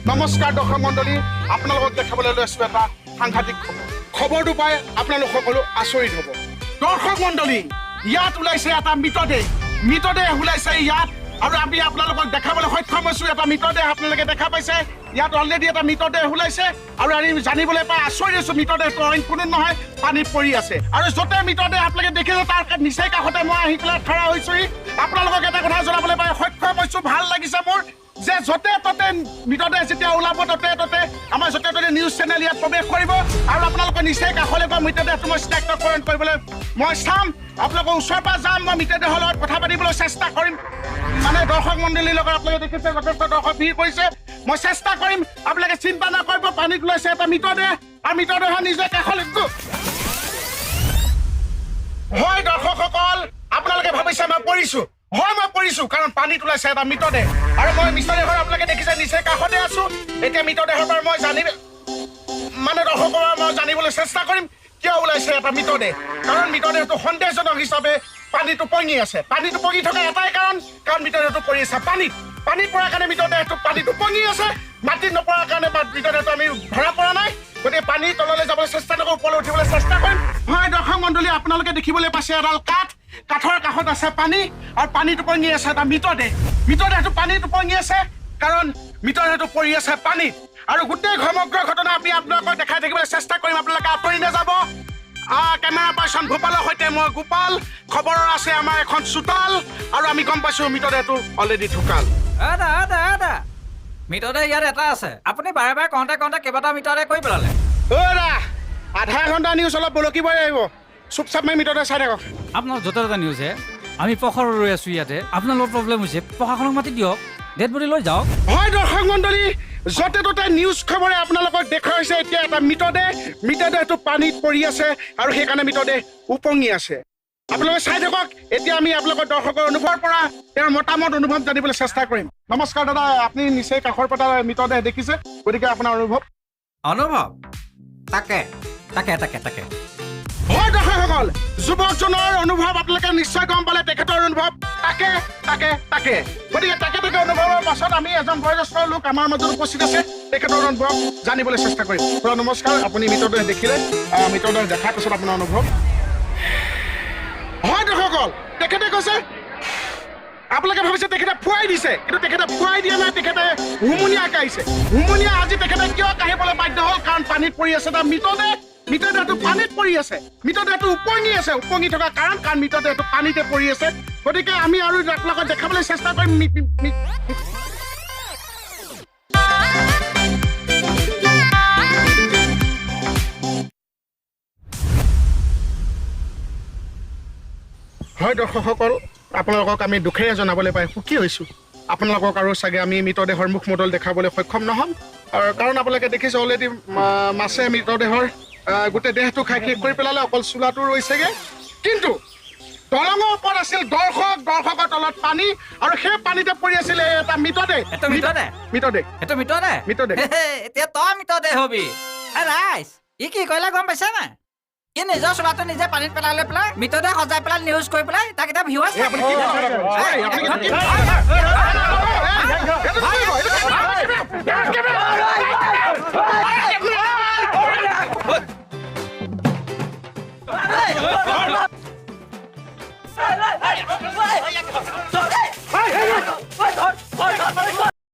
নমস্কাৰ দৰ্শক মণ্ডলী, আপোনালোকক দেখাবলৈ লৈছোঁ এটা সাংঘাতিক খবৰ। খবৰটো পাই আপোনালোক সকলো আচৰিত হ'ব। দৰ্শক মণ্ডলী, ইয়াত ওলাইছে এটা মৃতদেহ। মৃতদেহ ওলাইছে ইয়াত আৰু আমি আপোনালোকক দেখাবলৈ সক্ষম হৈছোঁ এটা মৃতদেহ। আপোনালোকে দেখা পাইছে ইয়াত অলৰেডি এটা মৃতদেহ ওলাইছে আৰু আমি জানিবলৈ পাই আচৰিত হৈছোঁ, মৃতদেহটো অইন কোনো নহয়, পানীত পৰি আছে। আৰু য'তে মৃতদেহ আপোনালোকে দেখিছে তাৰ নিচেই কাষতে মই আহি পেলাই খাৰা হৈছোহি। আপোনালোকক এটা কথা জনাবলৈ পাই সক্ষম হৈছোঁ, ভাল লাগিছে মোৰ যে য'তে ত'তে মৃতদেহ যেতিয়া ওলাব ত'তে ত'তে আমাৰ য'তে ত'তে নিউজ চেনেল ইয়াত প্ৰৱেশ কৰিব আৰু আপোনালোকৰ নিচেই কাষলৈ গৈ মৃতদেহটো মই চিনাক্তকৰণ কৰিবলৈ মই চাম, আপোনালোকৰ ওচৰৰ পৰা যাম, মই মৃতদেহৰ লগত কথা পাতিবলৈ চেষ্টা কৰিম। মানে দৰ্শক মণ্ডলীৰ লগত আপোনালোকে দেখিছে যথেষ্ট দৰ্শক ভিৰ কৰিছে। মই চেষ্টা কৰিম, আপোনালোকে চিন্তা নকৰিব। পানীত ওলাইছে এটা মৃতদেহ আৰু মৃতদেহৰ নিজে কাষলৈ। হয় দৰ্শকসকল, আপোনালোকে ভাবিছে মই পৰিছো। হয়, মই পৰিছো, কাৰণ পানীত ওলাইছে এটা মৃতদেহ আৰু মই মৃতদেহৰ আপোনালোকে দেখিছে নিচেই কাষতে আছো। এতিয়া মৃতদেহৰ পৰা মই জানিব মানে দৰ্শকৰ মই জানিবলৈ চেষ্টা কৰিম কিয় ওলাইছে এটা মৃতদেহ। কাৰণ মৃতদেহটো সন্দেহজনক হিচাপে পানীত উপঙি আছে। পানীত উপঙি থকা এটাই কাৰণ, কাৰণ মৃতদেহটো পৰি আছে পানীত। পানীত পৰাৰ কাৰণে মৃতদেহটো পানীত উপঙি আছে, মাটিত নপৰাৰ কাৰণে মৃতদেহটো আমি ধৰা পৰা নাই। গতিকে পানীৰ তললৈ যাবলৈ চেষ্টা নকৰোঁ, ওপৰলৈ উঠিবলৈ চেষ্টা কৰিম। হয় দৰ্শক মণ্ডলী, আপোনালোকে দেখিবলৈ পাইছে এডাল কাঠ, কাঠৰ কাষত আছে পানী আৰু পানীত উপঙি আছে এটা মৃতদেহ। মৃতদেহটো পানীত উপঙি আছে কাৰণ মৃতদেহটো পৰি আছে পানীত। আৰু গোটেই সমগ্ৰ ঘটনা আমি আপোনালোকক দেখাই থাকিবলৈ চেষ্টা কৰিম, আপোনালোকে আঁতৰি নাযাব। কেমেৰা পাৰ্চন ভূপালৰ সৈতে মই গোপাল। খবৰৰ আছে আমাৰ এখন চোতাল আৰু আমি গম পাইছোঁ মৃতদেহটো অলৰেডি ঢুকাল। মৃতদেহ ইয়াত এটা আছে। আপুনি বাৰে বাৰে কওঁতে কওঁতে কেইবাটাও মৃতদেহ কৰি পেলালে। অ' আধা ঘণ্টা নিউজ অলপ বলকিবই লাগিব। চুপচাপ মাৰি মৃতদেহ চাই থাকক। আপোনালোক য'তে ত'তে নিউজ হে, আমি পখৰ ৰৈ আছোঁ ইয়াতে। আপোনালোকৰ প্ৰব্লেম হৈছে, প্ৰশাসনক মাতি দিয়ক, ডেড বডি লৈ যাওক। হয় দৰ্শক মণ্ডলী, য'তে ত'তে নিউজ খবৰে আপোনালোকক দেখুৱাইছে এতিয়া এটা মৃতদেহ। মৃতদেহটো পানীত পৰি আছে আৰু সেইকাৰণে মৃতদেহ উপঙি আছে। আপোনালোকে চাই থাকক। এতিয়া আমি আপোনালোকৰ দৰ্শকৰ অনুভৱৰ পৰা তেওঁৰ মতামত অনুভৱ জানিবলৈ চেষ্টা কৰিম। নমস্কাৰ দাদা, আপুনি নিচেই কাষৰ পৰা মৃতদেহ দেখিছে, গতিকে আপোনাৰ অনুভৱ? অনুভৱ তাকে তাকে তাকে তাকে। হয় দৰ্শকসকল, যুৱকজনৰ অনুভৱ আপোনালোকে নিশ্চয় গম পালে। তেখেতৰ অনুভৱ তাকে তাকে তাকে। গতিকে তাকে তাকে অনুভৱৰ পাছত আমি এজন বয়োজ্যেষ্ঠ লোক আমাৰ মাজত উপস্থিত আছে, তেখেতৰ অনুভৱ জানিবলৈ চেষ্টা কৰিম। খুৰা নমস্কাৰ, আপুনি মৃতদেহ দেখিলে, মৃতদেহ দেখাৰ পিছত আপোনাৰ অনুভৱ? হয় দৰ্শকসকল, তেখেতে কৈছে, আপোনালোকে ভাবিছে তেখেতে ফুৱাই দিছে, কিন্তু তেখেতে ফুৱাই দিয়া নাই, তেখেতে হুমুনিয়া কাঢ়িছে। হুমুনিয়া আজি তেখেতে কিয় কাঢ়িবলৈ বাধ্য হ'ল? কাৰণ পানীত পৰি আছে এটা মৃতদেহ। মৃতদেহটো পানীত পৰি আছে, মৃতদেহটো উপঙি আছে। উপঙি থকা কাৰণ, কাৰণ মৃতদেহটো পানীতে পৰি আছে। গতিকে আমি আৰু আপোনালোকক দেখাবলৈ চেষ্টা কৰিম। হয় দৰ্শকসকল, আপোনালোকক আমি দুখেৰে জনাবলৈ পাই সুখী হৈছোঁ। আপোনালোকক আৰু চাগে আমি মৃতদেহৰ মুখমণ্ডল দেখাবলৈ সক্ষম নহ'ম, আৰু কাৰণ আপোনালোকে দেখিছে অলৰেডি মাছে মৃতদেহৰ গোটেই দেহটো খাই শেষ কৰি পেলালে, অকল চোলাটো ৰৈছেগৈ। কিন্তু দলঙৰ ওপৰত আছিল দৰ্শক, দৰ্শকৰ তলত পানী আৰু সেই পানীতে পৰি আছিলে এটা মৃতদেহ। মৃতদেহ? মৃতদেহ। এইটো মৃতদেহ? মৃতদেহ। এতিয়া তই মৃতদেহ হবি। ৰাইজ, ই কি কৰিলে গম পাইছে নাই? ই নিজৰ চোলাটো নিজে পানীত পেলাই লৈ পেলাই মৃতদেহ সজাই পেলাই নিউজ কৰি পেলাই তাক এতিয়া ভিউৱাৰ্ছ।